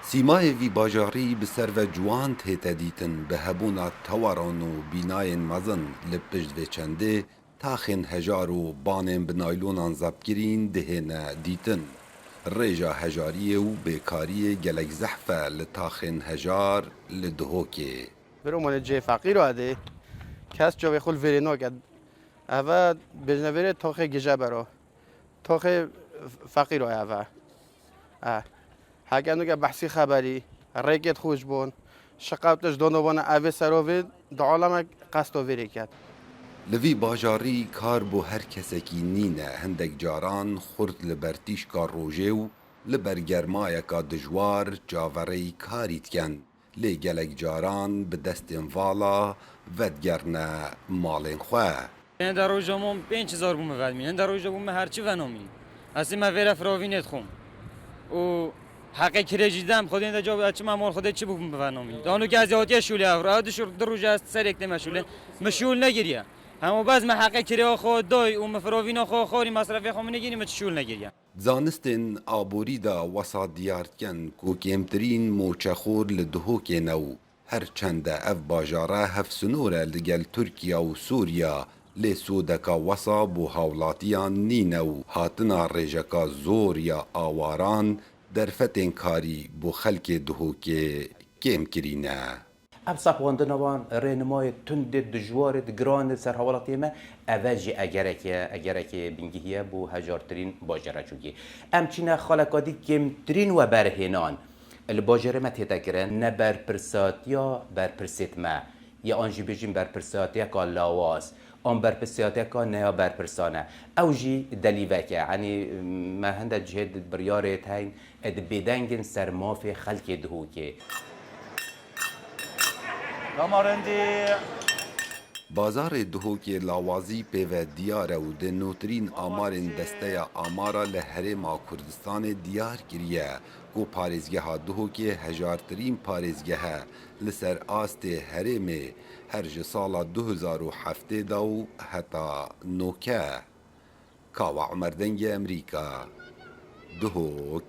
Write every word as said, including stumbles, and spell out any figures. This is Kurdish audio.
Sîmayê vî bajarî bi ser ve ciwan tête dîtin, bi hebûna tawaran û bînayên mezin. Li pişt vê çendê taxên hejar û banên bi naylonan zeptkirîn dihêne dîtin. Rêja hejariyê û bêkariyê gelek zehf e li taxên hejar li Duhokê. Biro mane cê feqîro edê. Kes çavê xwe li vêrê nake. Eve bêjne vêrê toxê gije bero. Toxê feqîro eve. E. Heke nuke behsî xeberî, rêkêt xwe ji bon, şiqew tişt dono bona evê serovê di alamek qesto vêrê ket. Li vî bajarî kar bo her kesekî nîne, hindek caran xurt li ber tîşka rojê û li ber germayeka dijwar çaverêyî karî dikin. Lê gelek caran bi destên vala vedigerine malên xwe. Hinde roja min pênc hezar bû min vedmîn, hinde roja bû min her çi venomîn. Ez ê me vêre firovînê dixwim. Û heqê kirê jî dem, xwedê de cevab çima mor xwedê çi bû min venomîn. Dano ki ez yawtiye şûlê ev, ev du şûl, du roja ez serek tê meşûlê. Min şûl negiriye. Hema bes me heqê kirê xwe doy û min firovîna xwe xorî mesrefê xwe min negirî, min çi şûl negiriye. Zanistên aborî de wesa diyar dikin ku kêmtirîn moçexor li Duhokê ne û her çende ev bajare hevsinor e li gel Tirkiye û Sûriye, lê sodeka wesa bo hawlatiyan nîne û hatina rêjeka zor ya awaran derfetên karî bo xelkê Duhokê kêm kirîne. Ev sepwandina wan rênimayê tundê dijwarê di giranê ser hawlatiyê me, eve jî egerekê, egerekê bingehî ye bo hejartirîn bajêra çûkî. Em çîne xaleka dî kêmtirîn weberhênan li bajêrê me tête kirin, ne berpirsatiya berpirsêt me, ya an jî bêjin berpirsatiyeka lawaz, an berpirsatiyeka neya berpirsan e. Ew jî delîvek e. Henî me hinde cihê di biryarê heyn, di bêdeng in ser mafê xelkê Duhokê. Dama rindî. Bazarê Duhokê lawazî pê ve diyar e û di nûtirîn amarên Desteya Amara li Herêma Kurdistanê diyar kiriye ku parêzgeha Duhokê hejartirîn parêzgeh e li ser astê herêmê, her ji sala du hezar û heftê de û heta noke. Kawa Umer, Dengê Emerîka, Duhok.